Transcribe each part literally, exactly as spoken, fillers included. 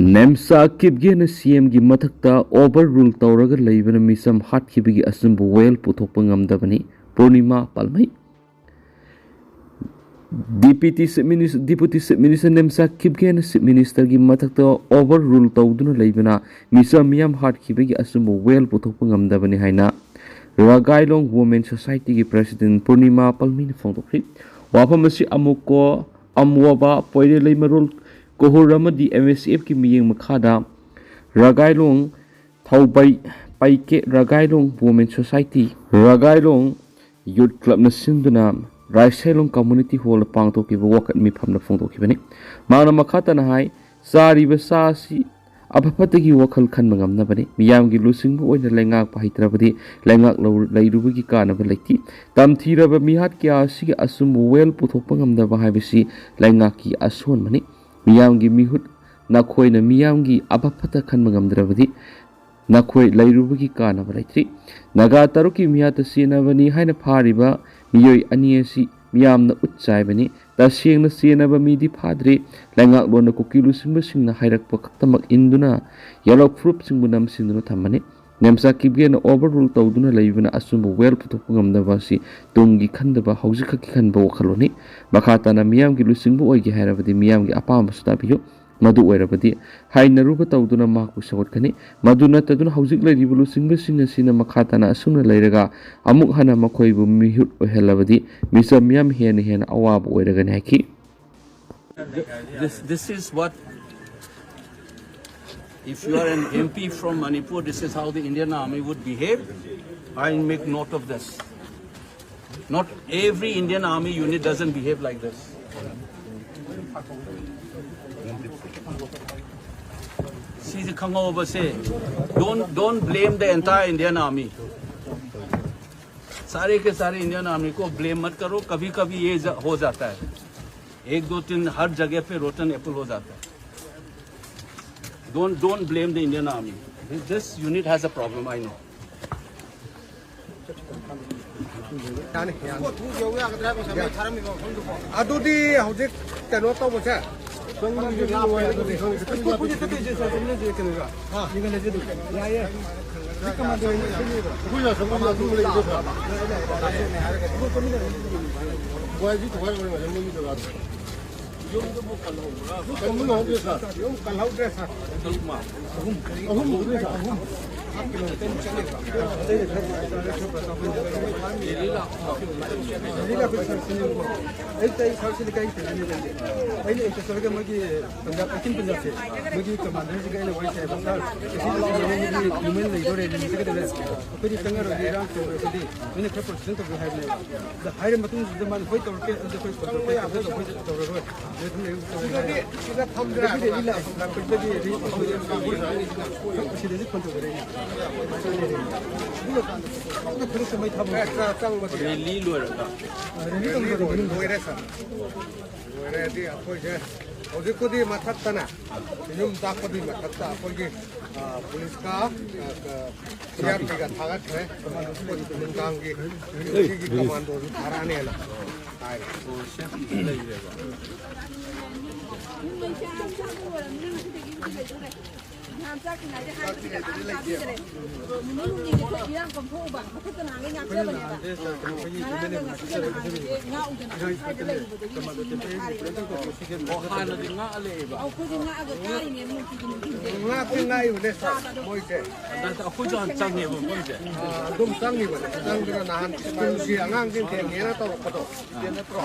ꯅꯦꯝꯆꯥ ꯀꯤꯞꯒꯦꯅ ꯁꯤ ꯑꯦꯝꯒꯤ ꯃꯊꯛꯇ ꯑꯣꯚꯔ ꯔꯨꯜ ꯇꯧꯔꯒ ꯂꯩꯕꯅ ꯃꯤꯆꯝ ꯍꯥꯠꯈꯤꯕꯒꯤ ꯑꯆꯨꯝꯕ ꯋꯥꯌꯦꯜ ꯄꯨꯊꯣꯛꯄ ꯉꯝꯗꯕꯅꯤ꯫ ꯄꯨꯔꯅꯤꯃꯥ ꯄꯥꯜꯃꯩ꯫ Deputy chief minister-, deputy chief minister Nemcha Kipgen chief ꯃꯤꯅꯤꯁꯇꯔꯒꯤ ꯃꯊꯛꯇ ꯑꯣꯚꯔ ꯔꯨꯜ ꯇꯧꯗꯨꯅ ꯂꯩꯕꯅ ꯃꯤꯆꯝ ꯃꯤꯌꯥꯝ ꯍꯥꯠꯈꯤꯕꯒꯤ ꯑꯆꯨꯝꯕ ꯋꯥꯌꯦꯜ ꯄꯨꯊꯣꯛꯄ ꯉꯝꯗꯕꯅꯤ ꯍꯥꯏꯅ ꯔꯒꯥꯏꯂꯣꯡ ꯋꯨꯃꯦꯟ ꯁꯣꯁꯥꯏꯇꯤꯒꯤ ꯄ꯭ꯔꯦꯁꯤꯗꯦꯟꯠ ꯄꯨꯔꯅꯤꯃꯥ ꯄꯥꯜꯃꯩꯅ ꯐꯣꯡꯗꯣꯛꯈꯤ꯫ ꯋꯥꯐꯝ ꯑꯁꯤ ꯑꯃꯨꯀꯣ ꯑꯝꯋꯥꯕꯥ ꯄꯣꯏꯔꯦ ꯂꯩꯃꯔꯣꯜ ꯀꯣꯍꯨꯔ ꯑꯃꯗꯤ ꯑꯦꯝ ꯑꯦꯁ ꯑꯦꯐꯀꯤ ꯃꯤꯠꯌꯦꯡ ꯃꯈꯥꯗ ꯔꯒꯥꯏꯂꯣꯡ ꯊꯧꯕꯩ ꯄꯩꯀꯦ ꯔꯒꯥꯏꯂꯣꯡ ꯋꯨꯃꯦꯟ ꯁꯣꯁꯥꯏꯇꯤ, ꯔꯒꯥꯏꯂꯣꯡ ꯌꯨꯠ ꯀ꯭ꯂꯕꯅ ꯁꯤꯟꯗꯨꯅ ꯔꯥꯏꯁꯥꯏꯂꯣꯡ ꯀꯝꯃ꯭ꯌꯨꯅꯤꯇꯤ ꯍꯣꯜꯗ ꯄꯥꯡꯊꯣꯛꯈꯤꯕ ꯋꯥꯀꯠ ꯃꯤꯐꯝꯗ ꯐꯣꯡꯗꯣꯛꯈꯤꯕꯅꯤ꯫ ꯃꯍꯥꯛꯅ ꯃꯈꯥ ꯇꯥꯅ ꯍꯥꯏ, ꯆꯥꯔꯤꯕ ꯆꯥ ꯑꯁꯤ ꯑꯐ ꯐꯠꯇꯒꯤ ꯋꯥꯈꯜ ꯈꯟꯕ ꯉꯝꯅꯕꯅꯤ꯫ ꯃꯤꯌꯥꯝꯒꯤ ꯂꯨꯆꯤꯡꯕ ꯑꯣꯏꯅ ꯂꯩꯉꯥꯛꯄ ꯍꯩꯇ꯭ꯔꯕꯗꯤ ꯂꯩꯉꯥꯛ ꯂꯧ-, ꯂꯩꯔꯨꯕꯒꯤ ꯀꯥꯟꯅꯕ ꯂꯩꯇꯦ꯫ ꯇꯝꯊꯤꯔꯕ ꯃꯤꯍꯥꯠ ꯀꯌꯥ ꯑꯁꯤꯒꯤ ꯑꯆꯨꯝꯕ ꯋꯥꯌꯦꯜ ꯄꯨꯊꯣꯛꯄ ꯉꯝꯗꯕ ꯍꯥꯏꯕꯁꯤ ꯂꯩꯉꯥꯛꯀꯤ ꯑꯁꯣꯟꯕꯅꯤ꯫ ꯃꯤꯌꯥꯝꯒꯤ ꯃꯤꯍꯨꯠ ꯅꯈꯣꯏꯅ ꯃꯤꯌꯥꯝꯒꯤ ꯑꯐ ꯐꯠꯇ ꯈꯟꯕ ꯉꯝꯗ꯭ꯔꯕꯗꯤ ꯅꯈꯣꯏ ꯂꯩꯔꯨꯕꯒꯤ ꯀꯥꯟꯅꯕ ꯂꯩꯇ꯭ꯔꯤ꯫ ꯅꯥꯒꯥ ꯇꯔꯨꯛꯀꯤ ꯃꯤꯍꯥꯠꯇ ꯆꯦꯟꯅꯕꯅꯤ ꯍꯥꯏꯅ ꯐꯥꯔꯤꯕ ꯃꯤꯑꯣꯏ ꯑꯅꯤ ꯑꯁꯤ ꯃꯤꯌꯥꯝꯅ ꯎꯠ ꯆꯥꯏꯕꯅꯤ꯫ ꯇꯁꯦꯡꯅ ꯆꯦꯟꯅꯕ ꯃꯤꯗꯤ ꯐꯥꯗ꯭ꯔꯤ꯫ ꯂꯩꯉꯥꯛꯂꯣꯟꯅ ꯀꯨꯀꯤ ꯂꯨꯆꯤꯡꯕꯁꯤꯡꯅ ꯍꯥꯏꯔꯛꯄ ꯈꯛꯇꯃꯛ ꯏꯟꯗꯨꯅ ꯌꯦꯜꯂꯣ ꯐꯨꯔꯨꯞꯁꯤꯡꯕꯨ ꯅꯝꯁꯤꯟꯗꯨꯅ ꯊꯝꯕꯅꯤ꯫ ꯅꯦꯝꯆꯥ ꯀꯤꯞꯒꯦꯅ ꯑꯣꯚꯔ ꯔꯨꯜ ꯇꯧꯗꯨꯅ ꯂꯩꯕꯅ ꯑꯆꯨꯝꯕ ꯋꯥꯌꯦꯜ ꯄꯨꯊꯣꯛꯄ ꯉꯝꯗꯕ ꯑꯁꯤ ꯇꯨꯡꯒꯤ ꯈꯟꯗꯕ, ꯍꯧꯖꯤꯛꯈꯛꯀꯤ ꯈꯟꯕ ꯋꯥꯈꯜꯂꯣꯟꯅꯤ꯫ ꯃꯈꯥ ꯇꯥꯅ ꯃꯤꯌꯥꯝꯒꯤ ꯂꯨꯆꯤꯡꯕ ꯑꯣꯏꯒꯦ ꯍꯥꯏꯔꯕꯗꯤ ꯃꯤꯌꯥꯝꯒꯤ ꯑꯄꯥꯝꯕꯁꯨ ꯇꯥꯕꯤꯌꯨ꯫ ꯃꯗꯨ ꯑꯣꯏꯔꯕꯗꯤ ꯍꯥꯏꯅꯔꯨꯕ ꯇꯧꯗꯨꯅ ꯃꯍꯥꯛꯄꯨ ꯁꯧꯒꯠꯀꯅꯤ꯫ ꯃꯗꯨ ꯅꯠꯇꯗꯨꯅ ꯍꯧꯖꯤꯛ ꯂꯩꯔꯤꯕ ꯂꯨꯆꯤꯡꯕꯁꯤꯡ ꯑꯁꯤꯅ ꯃꯈꯥ ꯇꯥꯅ ꯑꯁꯨꯝꯅ ꯂꯩꯔꯒ ꯑꯃꯨꯛ ꯍꯟꯅ ꯃꯈꯣꯏꯕꯨ ꯃꯤꯍꯨꯠ ꯑꯣꯏꯍꯜꯂꯕꯗꯤ ꯃꯤꯆꯝ ꯃꯤꯌꯥꯝ ꯍꯦꯟꯅ ꯍꯦꯟꯅ ꯑꯋꯥꯕ ꯑꯣꯏꯔꯒꯅꯤ ꯍꯥꯏꯈꯤ꯫ This, this is what, if you are an M P from Manipur, this is how the Indian army would behave. I make note of this. Not every Indian army unit doesn't behave like this. See the Khangaobase. Don't, don't blame the entire Indian army. सारे के सारे Indian army को blame मत करो, कभी कभी ये ज- हो जाता है। एक दो तीन हर जगह पे रोटन एप्पल हो जाता है। Don't, don't blame the Indian army. This unit has a problem, I know. ꯑꯗꯨꯗꯤ ꯍꯧꯖꯤꯛ ꯀꯩꯅꯣ ꯇꯧꯕꯁꯦ, ꯑꯩꯈꯣꯏ ꯄꯨꯟꯅ ꯆꯠꯇꯣꯏꯁꯦ, ꯁꯥꯔ, ꯆꯠꯃꯤꯟꯅꯁꯦ ꯀꯩꯅꯣꯒ꯫ ꯌꯦꯡꯍꯜꯂꯁꯦ ꯑꯗꯨꯝ꯫ ꯌꯥꯏꯌꯦ꯫ ꯍꯧꯖꯤꯛ ꯀꯃꯥꯟꯗꯣ ꯑꯣꯏꯅ ꯁꯤꯜꯂꯤꯕ꯫ ꯑꯩꯈꯣꯏ ꯁꯥꯔ ꯆꯠꯃꯤꯟꯅꯁꯦ ꯑꯗꯨꯝ ꯂꯩꯕ ꯁꯥꯔ꯫ ꯋꯥꯏꯁꯤ ꯊꯨꯒꯥꯏ ꯑꯣꯏꯔꯝꯒꯅꯤ ꯃꯣꯏꯒꯤ ꯖꯒꯥꯗꯣ꯫ ꯌꯨꯝꯗꯨꯕꯨ ꯀꯜꯍꯧꯕ꯭ꯔꯥ? ꯀꯜꯍꯧꯗ꯭ꯔꯦ ꯁꯥꯔ꯫ ꯌꯨꯝ ꯀꯜꯍꯧꯗ꯭ꯔꯦ ꯁꯥꯔ꯫ ꯑꯍꯨꯝ꯫ ꯑꯍꯨꯝ ꯎꯗ꯭ꯔꯦ ꯁꯥꯔ꯫ ꯑꯍꯨꯝ꯫ ꯗꯦꯜꯂꯤ ꯂꯥꯛꯄ꯫ ꯗꯦꯜꯂꯤ ꯂꯥꯛꯄ ꯁꯥꯔ ꯁꯤꯅꯦꯕꯀꯣ꯫ ꯑꯌꯨꯛꯇ ꯑꯩ ꯁꯥꯔ ꯁꯤꯗ ꯀꯔꯤ ꯇꯧꯔꯤꯅꯣ ꯈꯪꯗꯦ꯫ ꯑꯩꯅ ꯑꯦꯛꯁ ꯁꯥꯔꯒ ꯃꯣꯏꯒꯤ ꯄꯟꯖꯥꯕ, ꯑꯩꯠꯇꯤꯟ ꯄꯟꯖꯥꯕꯁꯦ, ꯃꯣꯏꯒꯤ ꯀꯃꯥꯟꯗꯔꯁꯤꯒ ꯑꯩꯅ ꯋꯥꯔꯤ ꯁꯥꯏꯌꯦꯕ, "ꯁꯥꯔ, ꯉꯁꯤ ꯅꯨꯃꯤꯠ ꯂꯩꯗꯣꯔꯦ, ꯔꯦꯂꯤ ꯆꯠꯀꯗꯧꯔꯦ꯫ ꯑꯩꯈꯣꯏꯗꯤ ꯆꯪꯉꯔꯣꯏꯒꯦ, ꯏꯔꯥꯡ ꯇꯧꯔꯦ, ꯑꯩꯈꯣꯏꯗꯤ ꯅꯣꯏꯅ ꯈꯔ ꯄ꯭ꯔꯣꯇꯦꯛꯁꯟ ꯇꯧꯕꯤꯌꯨ" ꯍꯥꯏꯕꯅꯦꯕ꯫ ꯑꯗ ꯍꯥꯏꯔ ꯃꯇꯨꯡꯁꯤꯗ ꯃꯥꯅ, "ꯍꯣꯏ, ꯇꯧꯔꯛꯀꯦ, ꯑꯗꯨꯗꯤ ꯑꯩꯈꯣꯏ ꯇꯧꯔꯛꯀꯦ, ꯑꯩꯈꯣꯏ ꯇꯧꯔꯔꯣꯏ, ꯅꯣꯏ ꯑꯗꯨꯝ ꯂꯩꯌꯨ, ꯇꯧꯔꯔꯣꯏ" ꯍꯥꯏꯔꯦ꯫ ꯁꯤꯗꯗꯤ ꯂꯥꯛꯄꯗꯒꯤ ꯑꯩꯈꯣꯏ ꯑꯁꯤꯗꯁꯨ ꯐꯣꯟ ꯇꯧꯖꯔꯛꯏꯅꯦ꯫ ꯑꯗꯨꯒ ꯈꯨꯗꯛꯇ ꯃꯩ ꯊꯥꯕ꯫ ꯔꯦꯂꯤ ꯂꯣꯏꯔꯒ꯫ ꯔꯦꯂꯤ ꯇꯧꯔꯒ ꯂꯣꯏꯔꯦ, ꯁꯥꯔ꯫ ꯂꯣꯏꯔꯦꯗꯤ ꯑꯩꯈꯣꯏꯁꯦ ꯍꯧꯖꯤꯛꯄꯨꯗꯤ ꯃꯊꯛꯇꯅꯦ, ꯌꯨꯝ ꯆꯥꯛꯄꯗꯤ ꯃꯊꯛꯇ ꯑꯩꯈꯣꯏꯒꯤ, ꯑ, ꯄꯨꯂꯤꯁꯀ, ꯑ, ꯀ-, ꯁꯤꯑꯥꯔꯄꯤꯒ ꯊꯥꯒꯠꯈ꯭ꯔꯦ꯫ ꯅꯨꯡꯗꯥꯡꯒꯤ ꯁꯤꯒꯤ ꯀꯃꯥꯟꯗꯣꯁꯨ ꯊꯥꯔꯛꯑꯅꯦꯅ ꯍꯥꯏꯔꯦ꯫ ꯅꯍꯥꯟ ꯆꯥꯛ ꯊꯤꯉꯥꯏꯗꯤ ꯍꯥꯏꯕꯁꯤꯗ ꯀꯅꯥꯝ ꯇꯥꯕꯤꯗ꯭ꯔꯦ꯫ ꯅꯨꯃꯤꯠ ꯍꯨꯝꯅꯤꯒꯤ ꯊꯣꯛ ꯏꯔꯥꯡ ꯀꯣꯝꯊꯣꯛꯎꯕ ꯃꯈꯨꯠꯇ ꯅꯍꯥꯟꯒꯩ ꯉꯥꯛꯆꯕꯅꯦꯕ꯫ ꯉꯔꯥꯡꯒ ꯉꯁꯤꯒ ꯅꯍꯥꯟꯒꯤꯗꯤ ꯉꯥꯛꯎꯗꯅ ꯁ꯭ꯋꯥꯏꯗ ꯂꯩꯔꯨꯕꯗꯒꯤ ꯃꯁꯤꯡ ꯍꯟꯊꯔꯦ꯫ ꯑꯣ, ꯍꯥꯟꯅꯗꯤ ꯉꯥꯛꯑ ꯂꯩꯌꯦꯕ꯫ ꯑꯩꯈꯣꯏꯗꯤ ꯉꯥꯛꯑꯒ ꯀꯥꯔꯤꯅꯦ ꯅꯨꯡꯇꯤꯒꯤ ꯅꯨꯡꯊꯤꯟꯁꯦ꯫ ꯉꯥꯛꯇꯤ ꯉꯥꯛꯏꯕꯅꯦ ꯁꯥꯔ, ꯃꯣꯏꯁꯦ꯫ ꯑꯗ ꯑꯩꯈꯣꯏꯁꯨ ꯍꯥꯟꯅ ꯆꯪꯉꯦꯕ ꯃꯐꯝꯁꯦ꯫ ꯑ, ꯑꯗꯨꯝ ꯆꯪꯉꯤꯕꯅꯦ꯫ ꯆꯪꯗꯅ ꯅꯍꯥꯟ ꯁ꯭ꯀꯨꯜꯒꯤ ꯑꯉꯥꯡꯁꯤꯡ ꯊꯦꯡꯉꯦꯅ ꯇꯧꯔꯛꯄꯗꯣ꯫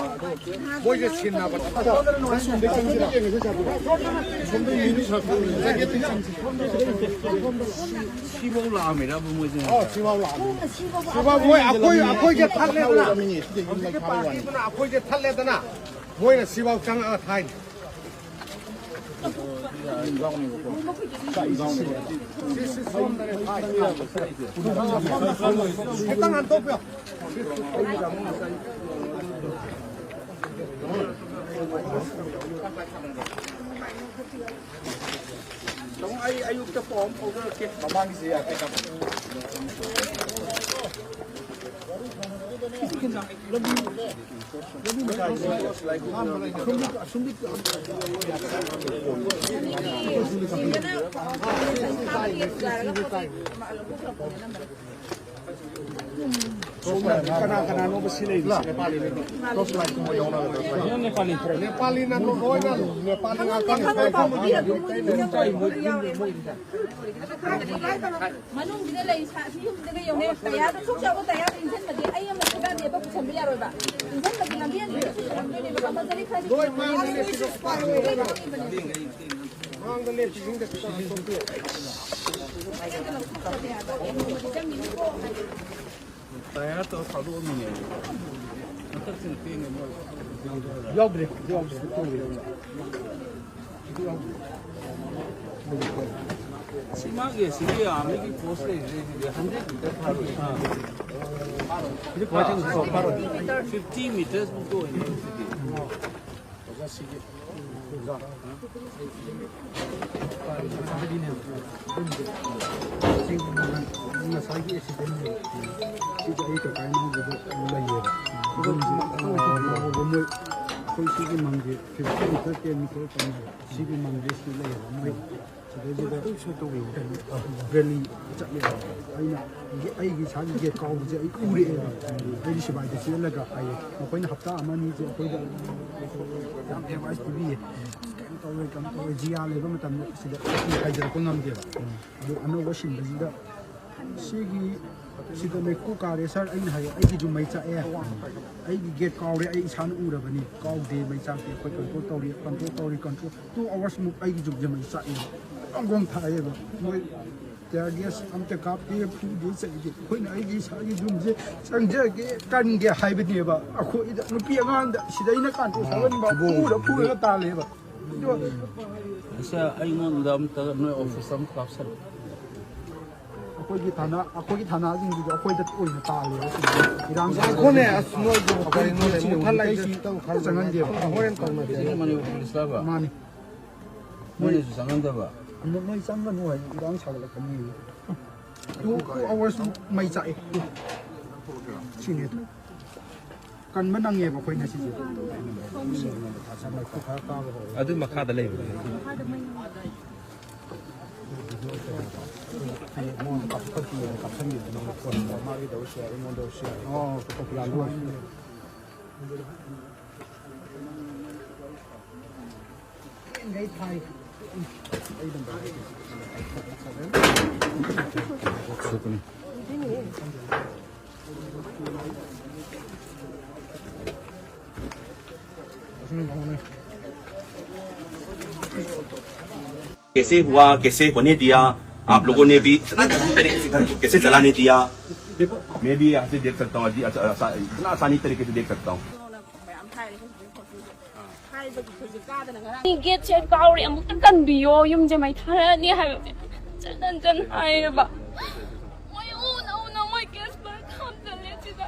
ꯃꯣꯏꯁꯦ ꯁꯤꯟꯅꯕ꯫ ꯁꯤꯐꯧ ꯂꯥꯛꯑꯝꯃꯤꯔꯕ ꯃꯣꯏꯁꯦ? ꯑꯣ, ꯁꯤꯐꯥꯎ ꯂꯥꯛꯑꯝꯃꯤꯅꯦ꯫ ꯁꯤꯐꯥꯎ ꯑꯩꯈꯣꯏ, ꯑꯩꯈꯣꯏ, ꯑꯩꯈꯣꯏꯁꯦ ꯊꯠꯂꯦꯗꯅ꯫ ꯍꯧꯖꯤꯛꯀꯤ ꯄꯥꯔꯇꯤꯗꯨꯅ ꯑꯩꯈꯣꯏꯁꯦ ꯊꯠꯂꯦꯗꯅ꯫ ꯃꯣꯏꯅ ꯁꯤꯐꯥꯎ ꯆꯪꯉꯛꯑ ꯊꯥꯏꯅꯤ꯫ ꯁꯤ, ꯁꯤ ꯁꯣꯝꯗꯅꯦ ꯊꯥꯏ꯫ ꯈꯤꯇꯪ ꯍꯟꯗꯣꯛꯄꯤꯌꯣ꯫ ꯇꯥꯃꯣ, ꯑꯩ ꯑꯌꯨꯛꯇ ꯄꯥꯎ ꯑꯃ ꯐꯥꯎꯖꯔꯛꯀꯦ꯫ ꯃꯃꯥꯡꯒꯤꯁꯦ ꯌꯥꯗꯦ, ꯇꯥꯃꯣ꯫ ꯀꯅꯥ ꯀꯅꯥꯅꯣꯕ ꯁꯤ ꯂꯩꯔꯤꯁꯦ? ꯅꯦꯄꯥꯂꯤ ꯅꯠꯇ꯭ꯔꯣ? ꯅꯦꯄꯥꯂꯤꯅ ꯂꯣꯏꯅ, ꯅꯦꯄꯥꯂꯤ ꯉꯥꯛꯇꯅꯤ꯫ ꯃꯅꯨꯡꯁꯤꯗ ꯂꯩ ꯁꯥ-, ꯁꯤ ꯌꯨꯝꯁꯤꯗꯒ ꯌꯧꯅꯩ꯫ ꯇꯌꯥꯔꯗ ꯁꯨꯛ ꯆꯥꯎꯕ ꯇꯌꯥꯔꯗ ꯏꯟꯁꯤꯟꯕꯗꯤ ꯑꯩ ꯑꯃ ꯊꯣꯛꯂꯛꯑꯗꯤ ꯑꯩꯈꯣꯏ ꯄꯨꯁꯟꯕ ꯌꯥꯔꯣꯏꯕ꯫ ꯏꯟꯁꯤꯟꯕꯗꯤ ꯂꯝꯕꯦꯟꯁꯤꯗ ꯄꯨꯁꯜꯂꯝꯗꯣꯏꯅꯦꯕ꯫ ꯀꯝꯄꯜꯁꯔꯤ ꯈꯔꯗꯤ ꯂꯣꯏ ꯃꯥꯡꯗ ꯂꯦꯞꯄꯤꯁꯤꯡꯗ ꯃꯥꯡꯗ ꯂꯦꯞꯄꯤꯁꯤꯡꯗ ꯈꯤꯇꯪ ꯍꯟꯗꯣꯛꯄꯤꯌꯨ꯫ ꯇꯌꯥꯔ ꯇꯧꯔ ꯊꯥꯗꯣꯛꯑꯝꯃꯤꯅꯦ꯫ ꯃꯊꯛꯁꯤꯅ ꯄꯦꯡꯉꯦ ꯃꯣꯏ꯫ ꯌꯥꯎꯗ꯭ꯔꯦ, ꯌꯥꯎꯗ꯭ꯔꯦ, ꯌꯥꯎꯗ꯭ꯔꯦ꯫ ꯁꯤ ꯃꯥꯒꯤ ꯁꯤꯒꯤ ꯑꯥꯔꯃꯤꯒꯤ ꯄꯣꯁ ꯂꯩꯔꯤꯁꯦ ꯁꯤꯗꯤ ꯍꯟꯗ꯭ꯔꯦꯠ ꯃꯤꯇꯔ ꯐꯥꯔꯣꯏ꯫ ꯁꯤꯗꯤ ꯀꯃꯥꯏꯅ ꯇꯧꯕꯅꯣ? ꯐꯤꯐꯇꯤ ꯃꯤꯇꯔꯁ ꯃꯨꯛꯇ ꯑꯣꯏꯅꯤ ꯁꯤꯗꯤ꯫ ꯑꯣꯖꯥ ꯁꯤꯒꯤ, ꯑꯣꯖꯥ꯫ ꯉꯁꯥꯏꯒꯤ ꯑꯦꯛꯁꯤꯗꯦꯟ ꯁꯤꯁꯦ ꯑꯩ ꯀꯀꯥ ꯏꯅꯥꯎꯒꯤꯗ ꯂꯩꯌꯦꯕ꯫ ꯑꯗꯨꯝꯁꯦ ꯃꯣꯏ ꯑꯩꯈꯣꯏ ꯁꯤꯒꯤ ꯃꯪꯒꯤ ꯐꯤꯐꯇꯤ ꯃꯤꯇꯔ, ꯇꯦꯟ ꯃꯤꯇꯔ ꯆꯪꯉꯦꯕ꯫ ꯁꯤꯒꯤ ꯃꯪꯒꯦꯁꯀꯤ ꯂꯩꯌꯦꯕ꯫ ꯃꯣꯏ ꯁꯤꯗꯩꯁꯤꯗ ꯔꯦꯂꯤ ꯆꯠꯂꯦꯕ꯫ ꯑꯩꯅ ꯑꯩꯒꯤ ꯏꯁꯥꯒꯤ ꯒꯦꯠ ꯀꯥꯎꯕꯁꯦ ꯑꯩ ꯎꯔꯛꯑꯦꯕ꯫ ꯑꯩꯗꯤ ꯁꯤꯕꯥꯏꯗ ꯆꯦꯜꯂꯒ ꯍꯥꯏꯌꯦ꯫ ꯃꯈꯣꯏꯅ ꯍꯞꯇꯥ ꯑꯃ ꯑꯅꯤꯁꯦ ꯑꯩꯈꯣꯏꯗ ꯌꯥꯝ ꯑꯦꯗꯚꯥꯏꯁ ꯄꯤꯕꯤꯌꯦ꯫ ꯀꯩꯝ ꯇꯧꯔꯣꯏ, ꯀꯩꯝ ꯇꯧꯔꯣꯏ, ꯖꯤꯌꯥ ꯂꯩꯕ ꯃꯇꯝꯗ ꯁꯤꯗ ꯍꯥꯏꯖꯔꯛꯄ ꯉꯝꯗꯦꯕ꯫ ꯑꯗꯨ ꯑꯅꯧꯕ ꯁꯤꯟꯕꯁꯤꯗ ꯁꯤꯒꯤ, ꯁꯤꯗ ꯃꯩꯈꯨ ꯀꯥꯔꯦ ꯁꯥꯔ, ꯑꯩꯅ ꯍꯥꯏꯌꯦ, ꯑꯩꯒꯤꯁꯨ ꯃꯩ ꯆꯥꯛꯑꯦ, ꯑꯩꯒꯤ ꯒꯦꯠ ꯀꯥꯎꯔꯦ, ꯑꯩ ꯏꯁꯥꯅ ꯎꯔꯕꯅꯤ, ꯀꯥꯎꯗꯦ, ꯃꯩ ꯆꯥꯛꯇꯦ, ꯑꯩꯈꯣꯏ ꯀꯟꯇ꯭ꯔꯣꯜ ꯇꯧꯔꯤ, ꯀꯟꯇ꯭ꯔꯣꯜ ꯇꯧꯔꯤ, ꯀꯟꯇ꯭ꯔꯣꯜ꯫ ꯇꯨ ꯑꯋꯥꯔꯁꯃꯨꯛ ꯑꯩꯒꯤ ꯌꯨꯝꯁꯦ ꯃꯩ ꯆꯥꯛꯑꯦꯕ, ꯒ꯭ꯔꯣꯡ ꯒ꯭ꯔꯣꯡ ꯊꯥꯔꯛꯑꯦꯕ꯫ ꯃꯣꯏ ꯇꯤꯌꯔ ꯒꯦꯁ ꯑꯝꯇ ꯀꯥꯞꯇꯦ, ꯐꯨꯗꯦ, ꯆꯩꯗꯦ꯫ ꯑꯩꯈꯣꯏꯅ ꯑꯩꯒꯤ ꯏꯁꯥꯒꯤ ꯌꯨꯝꯁꯦ ꯆꯪꯖꯒꯦ, ꯀꯟꯒꯦ ꯍꯥꯏꯕꯅꯦꯕ꯫ ꯑꯩꯈꯣꯏꯗ ꯅꯨꯄꯤ ꯑꯉꯥꯡꯗ ꯁꯤꯗꯩꯅ ꯀꯥꯟꯇ꯭ꯔꯣꯜ ꯁꯥꯒꯟꯕ ꯐꯨꯔ ꯐꯨꯔꯒ ꯇꯥꯜꯂꯦꯕ꯫ ꯑꯗꯣ ꯑꯁ, ꯑꯩꯉꯣꯟꯗ ꯑꯝꯇ ꯅꯣꯏ ꯑꯣꯐꯤꯁ ꯑꯃ ꯀꯥꯞꯁꯜꯂꯨ꯫ ꯑꯩꯈꯣꯏꯒꯤ ꯊꯥꯅ, ꯑꯩꯈꯣꯏꯒꯤ ꯊꯥꯅꯥꯁꯤꯡꯁꯤꯗꯤ ꯑꯩꯈꯣꯏꯗ ꯑꯣꯏꯅ ꯇꯥꯜꯂꯦꯕ ꯁꯤꯗꯤ꯫ ꯏꯔꯥꯡꯁꯤ ꯉꯥꯏꯈꯣꯅꯦ, ꯑꯁ, ꯅꯣꯏꯗꯨ ꯑꯩꯈꯣꯏ ꯀꯔꯤꯅꯣꯅꯦ? ꯁꯤꯗꯤ ꯃꯨꯊꯠꯂꯛꯏꯁꯦ꯫ ꯑꯇꯩꯁꯤ ꯑꯝꯇ ꯆꯪꯍꯟꯗꯦꯕ꯫ ꯍꯣꯔꯦꯟ ꯇꯧꯅꯁꯦ꯫ ꯁꯤꯗꯤ ꯃꯅꯤꯄꯨꯔ ꯄꯨꯂꯤꯁꯂꯕ? ꯃꯥꯅꯤ꯫ ꯃꯣꯏꯅꯁꯨ ꯆꯪꯍꯟꯗꯕ? ꯅꯣ-, ꯅꯣꯏ ꯆꯪꯒꯅꯨ ꯍꯥꯏ, ꯏꯔꯥꯡ ꯁꯥꯒꯠꯂꯛꯀꯅꯤ꯫ ꯇꯨ, ꯇꯨ ꯑꯋꯥꯔꯁ ꯃꯩ ꯆꯥꯛꯑꯦ꯫ ꯁꯤꯅꯦ꯫ ꯀꯟꯕ ꯅꯪꯉꯦꯕ ꯑꯩꯈꯣꯏ ꯉꯁꯤꯁꯦ꯫ ꯑꯗꯨ ꯃꯈꯥꯗ ꯂꯩꯕꯅꯦ꯫ कैसे हुआ, कैसे होने दिया, आप लोगों ने भी इतना गंदी तरीके से घर को कैसे जलाने दिया? मैं भी यहाँ से देख सकता हूँ, अजी, अच्छा, अच्छा, इतना आसानी तरीके से देख सकता हूँ। ꯒꯦꯠꯁꯦ ꯀꯥꯎꯔꯦ, ꯑꯃꯨꯛꯇ ꯀꯟꯕꯤꯌꯣ, ꯌꯨꯝꯁꯦ ꯃꯩ ꯊꯥꯔꯛꯑꯅꯤ ꯍꯥꯏꯕꯁꯦ ꯍꯟꯖꯟ ꯍꯟꯖꯟ ꯍꯥꯏꯔꯕ꯫ ꯃꯣꯏ ꯎꯅ ꯎꯅ ꯃꯣꯏ ꯀꯦꯁ ꯕꯥꯔ ꯈꯥꯝꯖꯜꯂꯦ ꯁꯤꯗ꯫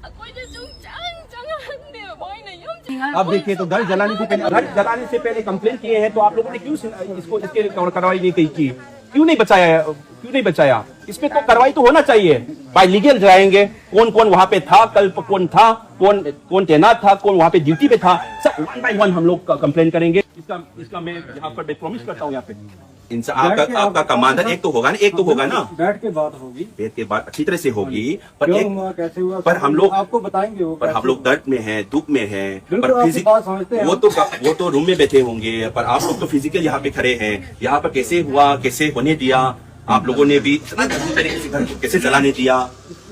ꯑꯩꯈꯣꯏꯁꯦ ꯁꯨꯡꯆꯪ ꯆꯪꯍꯟꯗꯦꯕ ꯃꯣꯏꯅ ꯌꯨꯝꯁꯦ꯫ आप देखिए तो घर जलाने से पहले, घर जलाने से पहले कंप्लेन किए हैं, तो आप लोगों ने क्यों इसको, इसके कार्रवाई नहीं की? क्यों नहीं बचाया? क्यों नहीं बचाया? इस पे तो कार्रवाई तो होना चाहिए। बाय लीगल जाएंगे, कौन कौन वहां पे था, कल कौन था, कौन कौन तैनात था, कौन वहां पे ड्यूटी पे था, सब वन बाय वन हम लोग कंप्लेन करेंगे। इसका इसका मैं यहाँ पर मैं प्रॉमिस करता हूँ यहाँ पे। इनसे आपका आपका कमांडर एक तो होगा ना, एक तो होगा ना। बैठ के बात होगी। बैठ के बात अच्छी तरह से होगी, पर क्यों एक हुआ, कैसे हुआ, पर हम लोग आपको बताएंगे वो। पर हम लोग दर्द में हैं, दुख में हैं, बिल्कुल, पर आपकी फिजिक बात समझते हैं वो हम। तो वो तो रूम में बैठे होंगे, पर आप लोग तो फिजिकल यहाँ पे खड़े हैं, यहाँ पर कैसे हुआ, कैसे होने दिया, आप लोगों ने भी इतना गंदी तरीके से घर को कैसे जलाने दिया?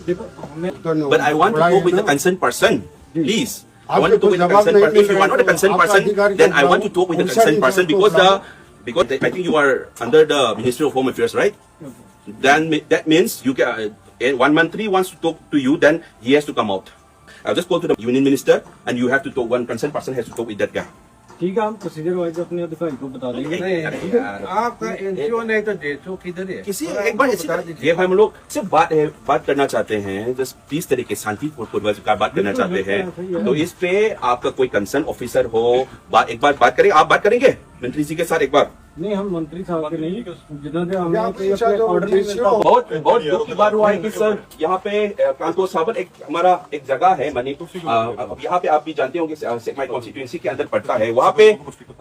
देखो, हमें But I want to talk with the concerned person, please. I want to talk with the जवाब concerned नहीं person. If you are not a मिलेगा, concerned आपका person, अधिकार then I जब want to talk with the उनसे concerned भी person जब because the उनका because I think you are under the Ministry of Home Affairs, right? Then mi- that means you can. Uh, one month three wants to talk to you, then he has to come out. I'll just call to the union minister, and you have to talk. One concerned person has to talk with that guy. ठीक है, हम procedure wise अपने अधिकारी को बता देंगे। नहीं, अरे यार, आपका एनजीओ नहीं तो जेएचओ किधर है? किसी थोड़ा एक बार हमको इसी बता तरह दीजिए। ये हम लोग सिर्फ बात है, बात करना चाहते हैं, जस्ट प्लीज तरीके शांति पूर्वक का बात करना बिल्कुल, चाहते बिल्कुल, सही हैं। है। तो इस पे आपका कोई कंसर्न ऑफिसर हो, बात एक बार बात करें, आप बात करेंगे मंत्री जी के साथ एक बार। नहीं, हम मंत्री साहब के नहीं, जिन्होंने हमें कोई अपने ऑर्डर नहीं मिलता। बहुत बहुत दुख की बात हुआ है कि सर, यहाँ पे कांतोसाबल एक हमारा एक जगह है मणिपुर, यहाँ पे आप भी जानते होंगे, सेकमाई कॉन्स्टिट्यूएंसी के अंदर पड़ता है। वहाँ पे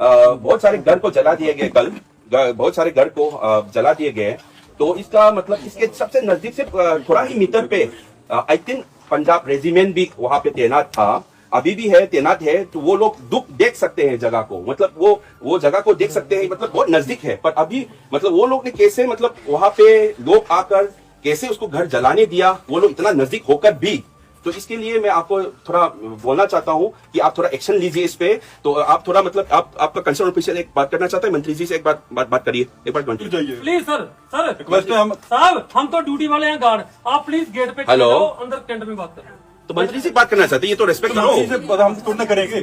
बहुत सारे घर को जला दिए गए कल, बहुत सारे घर को जला दिए गए। तो इसका मतलब इसके सबसे नजदीक से थोड़ा ही मीटर पे आई थिंक पंजाब रेजिमेंट भी वहाँ पे तैनात था, अभी भी है, तैनात है। तो वो लोग दुख देख सकते हैं जगह को, मतलब वो वो जगह को देख सकते हैं, मतलब बहुत नजदीक है। पर अभी मतलब वो लोग ने कैसे, मतलब वहां पे लोग आकर कैसे उसको घर जलाने दिया, वो लोग इतना नजदीक होकर भी। तो इसके लिए मैं आपको थोड़ा बोलना चाहता हूँ कि आप थोड़ा एक्शन लीजिए इस पे। तो आप थोड़ा मतलब आप आपका कंसर्न ऑफिशियल एक बात करना चाहता है मंत्री जी से, एक बात बात बात करिए, एक बार मंत्री। Please sir. सर, रिक्वेस्ट है हम। साहब, हम तो ड्यूटी वाले हैं गार्ड, आप प्लीज गेट पे हेलो। अंदर कैंट में बात करें। तो मंत्री जी बात करना चाहते हैं, ये तो रेस्पेक्ट करो। हम तुरंत करेंगे।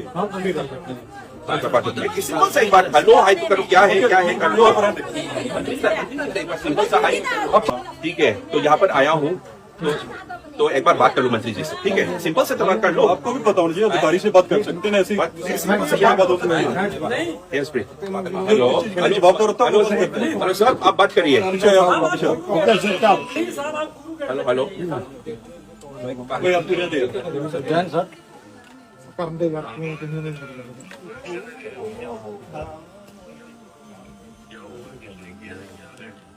सिंपल सा एक बात, हेलो हाय तो करो, क्या है क्या है कर लो। सिंपल सा हाय। ठीक है, तो यहाँ पर आया हूँ, तो तो एक बार बात कर लो मंत्री जी से, ठीक है? सिंपल से तो बात कर लो। आपको भी पता होना चाहिए, अधिकारी से बात कर सकते हैं ऐसी। हेलो। हेलो। जवाब तो रखता हूँ। हेलो सर, आप बात करिए। Hello hello. कोई आपको नहीं दे। जैन सर।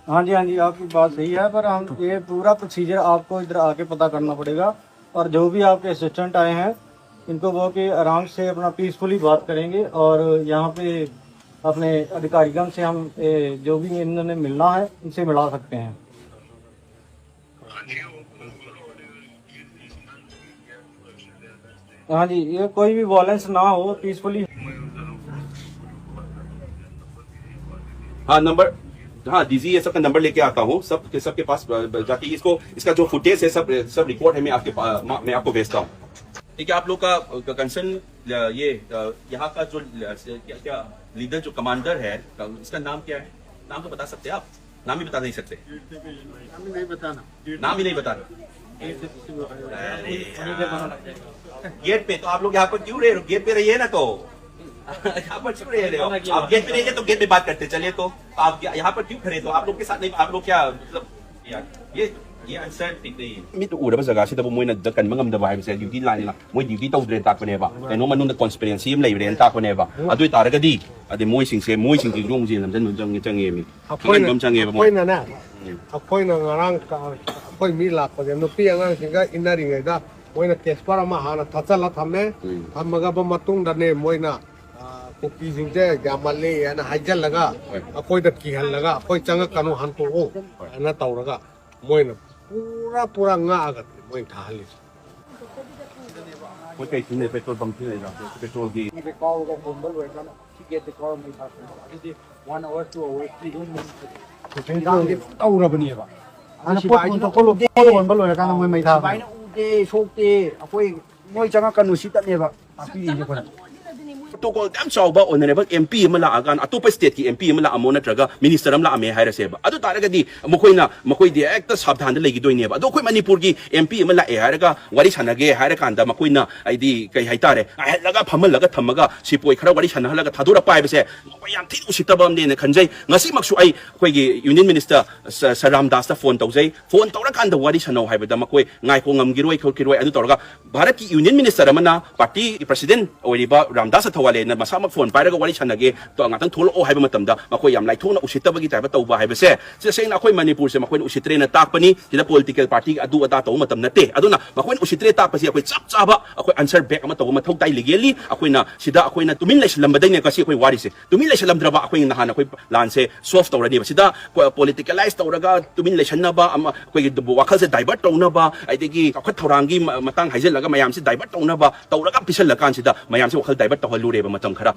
हाँ जी, हाँ जी, आपकी बात सही है, पर हम ये पूरा प्रोसीजर आपको इधर आके पता करना पड़ेगा। और जो भी आपके असिस्टेंट आए हैं, इनको वो कि आराम से अपना पीसफुली बात करेंगे और यहाँ पे अपने अधिकारीगण से हम ए, जो भी इन्होंने मिलना है, इनसे मिला सकते हैं। हाँ जी, ये कोई भी वायलेंस ना हो, पीसफुली। हाँ नंबर, हाँ दीजिए, ये सबका नंबर लेके आता हूँ, सब सबके पास जाके इसको, इसका जो फुटेज है सब सब रिकॉर्ड है, मैं आपके मैं आपको भेजता हूँ। ठीक है, आप लोग का कंसर्न ये यहाँ का जो क्या क्या लीडर जो कमांडर है, इसका नाम क्या है? नाम तो बता सकते हैं आप? नाम ही बता नहीं सकते। नहीं बताना। नाम ही नहीं बताना। गेट पे तो आप लोग यहाँ पर क्यों रहे? गेट पे रहिए ना। तो यहाँ पर क्यों रह रहे हो? आप गेट पे रहेंगे तो गेट में बात करते, चलिए तो। आप क्या- यहाँ पर क्यों खड़े थे? आप लोग के साथ नहीं, आप लोग क्या, मतलब, यार, ये ये आंसर ठीक नहीं है। ꯃꯤꯠ ꯎꯔꯕ ꯖꯒꯥꯁꯤꯗꯕꯨ ꯃꯣꯏꯅ ꯀꯟꯕ ꯉꯝꯗꯕ ꯍꯥꯏꯕꯁꯦ ꯗ꯭ꯌꯨꯇꯤ ꯂꯥꯏꯟꯅ ꯃꯣꯏ ꯗ꯭ꯌꯨꯇꯤ ꯇꯧꯗ꯭ꯔꯦꯅ ꯇꯥꯛꯄꯅꯦꯕ, ꯀꯩꯅꯣ ꯃꯅꯨꯡꯗ ꯀꯣꯟꯁ꯭ꯄꯤꯔꯦꯟꯁꯤ ꯑꯃ ꯂꯩꯔꯦꯅ ꯇꯥꯛꯄꯅꯦꯕ꯫ ꯑꯗꯨ ꯑꯣꯏꯇꯥꯔꯒꯗꯤ ꯑꯗꯩ ꯃꯣꯏꯁꯤꯡꯁꯦ ꯃꯣꯏꯁꯤꯡꯁꯤ ꯌꯣꯡꯁꯤ ꯂꯝꯖꯟꯕ ꯆꯪꯉꯦ, ꯆꯪꯉꯦꯃꯤ꯫ ꯑꯩꯈꯣꯏꯅ ꯊꯤꯒꯟꯕ ꯑꯃ ꯆꯪꯉꯦꯕ ꯃꯣꯏ꯫ ꯑꯩꯈꯣꯏꯅꯅꯦ, ꯎꯝ꯫ ꯑꯩꯈꯣꯏꯅ ꯉꯔꯥꯡ ꯀ- ꯑꯩꯈꯣꯏ ꯃꯤ ꯂꯥꯛꯄꯁꯦ ꯅꯨꯄꯤ ꯑꯉꯥꯡꯁꯤꯡꯒ ꯏꯟꯅꯔꯤꯉꯩꯗ ꯃꯣꯏꯅ ꯀꯦꯁꯄꯔ ꯑꯃ ꯍꯥꯟꯅ ꯊꯥꯆꯜꯂ ꯊꯝꯃꯦ꯫ ꯎꯝ꯫ ꯊꯝꯃꯒꯕ ꯃꯇꯨꯡꯗꯅꯦ ꯃꯣꯏꯅ, ꯑ, ꯀꯨꯀꯤꯁꯤꯡꯁꯦ ꯌꯥꯝꯃꯜꯂꯦ ꯍꯥꯏꯅ ꯍꯥꯏꯖꯜꯂꯒ ꯍꯣꯏ꯫ ꯑꯩꯈꯣꯏꯗ ꯀꯤꯍꯜꯂꯒ ꯑꯩꯈꯣꯏ ꯆꯪꯉꯛꯀꯅꯨ ꯍꯟꯇꯣꯛꯎ ꯍꯣꯏ꯫ ꯍꯥꯏꯅ ꯇꯧꯔꯒ ꯃꯣꯏꯅ ꯄꯨꯔꯥ ꯄꯨꯔꯥ ꯉꯥꯛꯑꯒ ꯃꯣꯏꯅ ꯊꯥꯍꯜꯂꯤꯁꯦ꯫ ꯃꯣꯏ ꯀꯩ ꯁꯤꯖꯤꯟꯅꯩ? Petrol pump ꯁꯤꯖꯤꯟꯅꯩꯔꯣ? ꯄꯦꯇ꯭ꯔꯣꯜꯒꯤ ꯀꯥꯎꯔꯒ ꯄꯨꯝꯕ ꯂꯣꯏꯔꯀꯥꯟꯗ ꯇꯤꯀꯦꯠꯇꯤ ꯀꯥꯎꯔꯝꯃꯤ ꯊꯥꯔꯛꯄꯅꯦ꯫ ꯑꯗꯨꯗꯤ ꯋꯥꯟ ꯑꯋꯥꯔ ꯇꯨ ꯑꯋꯥꯔ ꯊ꯭ꯔꯤ ꯑꯗꯨꯝ ꯇꯧꯔꯕꯅꯦꯕ꯫ ꯍꯥꯟꯅ ꯄꯣꯠ ꯁꯤꯐꯥꯏꯁꯤꯅ ꯌꯣꯟꯊꯣꯛꯄ ꯂꯣ- ꯎꯗꯦ꯫ ꯄꯣꯠ ꯌꯣꯟꯕ ꯂꯣꯏꯔꯀꯥꯟꯗ ꯃꯣꯏ ꯃꯩ ꯊꯥꯕꯅꯦ꯫ ꯁꯤꯐꯥꯏꯅ ꯎꯗꯦ, ꯁꯣꯛꯇꯦ꯫ ꯑꯩꯈꯣꯏ ꯃꯣꯏ ꯆꯪꯉꯛꯀꯅꯨ ꯁꯤꯇꯅꯦꯕ ꯇꯥꯛꯄꯤꯔꯤꯁꯦ ꯑꯩꯈꯣꯏꯅ꯫ ꯄ꯭ꯔꯣꯇꯣꯀꯣꯜ ꯌꯥꯝ ꯆꯥꯎꯕ ꯑꯣꯅꯔꯦꯕꯜ ꯑꯦꯝ ꯄꯤ ꯑꯃ ꯂꯥꯛꯑꯀꯥꯟꯗ ꯑꯇꯣꯞꯄ ꯁ꯭ꯇꯦꯠꯀꯤ ꯑꯦꯝ ꯄꯤ ꯑꯃ ꯂꯥꯛꯑꯝꯃꯣ ꯅꯠꯇ꯭ꯔꯒ ꯃꯤꯅꯤꯁꯇꯔ ꯑꯃ ꯂꯥꯛꯑꯝꯃꯦ ꯍꯥꯏꯔꯁꯦꯕ꯫ ꯑꯗꯨ ꯇꯥꯔꯒꯗꯤ ꯃꯈꯣꯏꯅ ꯃꯈꯣꯏꯗꯤ ꯍꯦꯛꯇ ꯁꯥꯕꯙꯥꯟꯗ ꯂꯩꯈꯤꯗꯣꯏꯅꯦꯕ꯫ ꯑꯗꯣ ꯑꯩꯈꯣꯏ ꯃꯅꯤꯄꯨꯔꯒꯤ ꯑꯦꯝ ꯄꯤ ꯑꯃ ꯂꯥꯛꯑꯦ ꯍꯥꯏꯔꯒ ꯋꯥꯔꯤ ꯁꯥꯟꯅꯒꯦ ꯍꯥꯏꯔꯀꯥꯟꯗ ꯃꯈꯣꯏꯅ ꯍꯥꯏꯗꯤ ꯀꯩ ꯍꯥꯏꯇꯥꯔꯦ, ꯉꯥꯏꯍꯜꯂꯒ ꯐꯝꯍꯜꯂꯒ ꯊꯝꯃꯒ ꯁꯤꯄꯣꯏ ꯈꯔ ꯋꯥꯔꯤ ꯁꯥꯟꯅꯍꯜꯂꯒ ꯊꯥꯗꯣꯔꯛꯄ ꯍꯥꯏꯕꯁꯦ ꯃꯈꯣꯏ ꯌꯥꯝ ꯊꯤꯅ ꯎꯁꯤꯠꯇꯕ ꯑꯃꯅꯦꯅ ꯈꯟꯖꯩ꯫ ꯉꯁꯤꯃꯛꯁꯨ ꯑꯩ ꯑꯩꯈꯣꯏꯒꯤ ꯌꯨꯅꯤꯌꯟ ꯃꯤꯅꯤꯁꯇꯔ ꯁ-, ꯁꯔ ꯔꯥꯝꯗꯥꯁꯇ ꯐꯣꯟ ꯇꯧꯖꯩ꯫ ꯐꯣꯟ ꯇꯧꯔꯀꯥꯟꯗ ꯋꯥꯔꯤ ꯁꯥꯟꯅꯧ ꯍꯥꯏꯕꯗ ꯃꯈꯣꯏ ꯉꯥꯏꯈꯣ, ꯉꯝꯈꯤꯔꯣꯏ ꯈꯣꯠꯈꯤꯔꯣꯏ꯫ ꯑꯗꯨ ꯇꯧꯔꯒ ꯚꯥꯔꯠꯀꯤ ꯌꯨꯅꯤꯌꯟ ꯃꯤꯅꯤꯁꯇꯔ ꯑꯃꯅ ꯄꯥꯔꯇꯤꯒꯤ ꯄ꯭ꯔꯁꯤꯗꯦꯟ ꯑꯣꯏꯔꯤꯕ ꯔꯥꯝꯗꯥꯁ ꯑꯊꯋꯥꯂꯦꯅ ꯃꯁꯥꯃꯛ ꯐꯣꯟ ꯄꯥꯏꯔꯒ ꯋꯥꯔꯤ ꯁꯥꯟꯅꯒꯦ, ꯇꯣ-, ꯉꯥꯛꯇꯪ ꯊꯣꯛꯂꯛꯑꯣ ꯍꯥꯏꯕ ꯃꯇꯝꯗ ꯃꯈꯣꯏ ꯌꯥꯝ ꯂꯥꯏꯊꯣꯛꯅ ꯎꯁꯤꯠꯇꯕꯒꯤ ꯇꯥꯏꯞꯇ ꯇꯧꯕ ꯍꯥꯏꯕꯁꯦ, ꯁꯤ ꯇꯁꯦꯡꯅ ꯑꯩꯈꯣꯏ ꯃꯅꯤꯄꯨꯔꯁꯦ ꯃꯈꯣꯏꯅ ꯎꯁꯤꯠꯇ꯭ꯔꯦꯅ ꯇꯥꯛꯄꯅꯤ꯫ ꯁꯤꯗ ꯄꯣꯂꯤꯇꯤꯀꯦꯜ ꯄꯥꯔꯇꯤ ꯑꯗꯨ ꯑꯗꯥ ꯇꯧꯕ ꯃꯇꯝ ꯅꯠꯇꯦ꯫ ꯑꯗꯨꯅ ꯃꯈꯣꯏꯅ ꯎꯁꯤꯠꯇ꯭ꯔꯦ ꯇꯥꯛꯄꯁꯤ ꯑꯩꯈꯣꯏ ꯆꯞ ꯆꯥꯕ ꯑꯩꯈꯣꯏ ꯑꯟꯁꯔ ꯕꯦꯛ ꯑꯃ ꯇꯧꯕ ꯃꯊꯧ ꯇꯥꯏ꯫ ꯂꯤꯒꯦꯜꯂꯤ ꯑꯩꯈꯣꯏꯅ ꯁꯤꯗ ꯑꯩꯈꯣꯏꯅ ꯇꯨꯃꯤꯟ ꯂꯩꯁꯤꯜꯂꯝꯕꯗꯩꯅꯦ ꯉꯁꯤ ꯑꯩꯈꯣꯏ ꯋꯥꯔꯤꯁꯦ꯫ ꯇꯨꯃꯤꯟ ꯂꯩꯁꯤꯜꯂꯝꯗ꯭ꯔꯕ ꯑꯩꯈꯣꯏ ꯅꯍꯥꯟ ꯑꯩꯈꯣꯏ ꯂꯥꯟꯁꯦ ꯁꯣꯜꯚ ꯇꯧꯔꯅꯦꯕ꯫ ꯁꯤꯗ ꯄꯣ-, ꯄꯣꯂꯤꯇꯤꯀꯦꯂꯥꯏꯁ ꯇꯧꯔꯒ ꯇꯨꯃꯤꯟ ꯂꯩꯁꯟꯅꯕ ꯑꯃ, ꯑꯩꯈꯣꯏꯒꯤ ꯋꯥꯈꯜꯁꯦ ꯗꯥꯏꯚꯔꯠ ꯇꯧꯅꯕ, ꯑꯗꯒꯤ ꯆꯥꯎꯈꯠ ꯊꯧꯔꯥꯡꯒꯤ ꯃ-, ꯃꯇꯥꯡ ꯍꯥꯏꯖꯤꯜꯂꯒ ꯃꯌꯥꯝꯁꯦ ꯗꯥꯏꯚꯔꯠ ꯇꯧꯅꯕ ꯇꯧꯔꯒ ꯄꯤꯁꯜꯂꯀꯥꯟꯁꯤꯗ ꯃꯌꯥꯝꯁꯦ ꯋꯥꯈꯜ ꯗꯥꯏꯚꯔꯠ ꯇꯧꯍꯜꯂꯨꯔꯦꯕ ꯃꯇꯝ ꯈꯔ꯫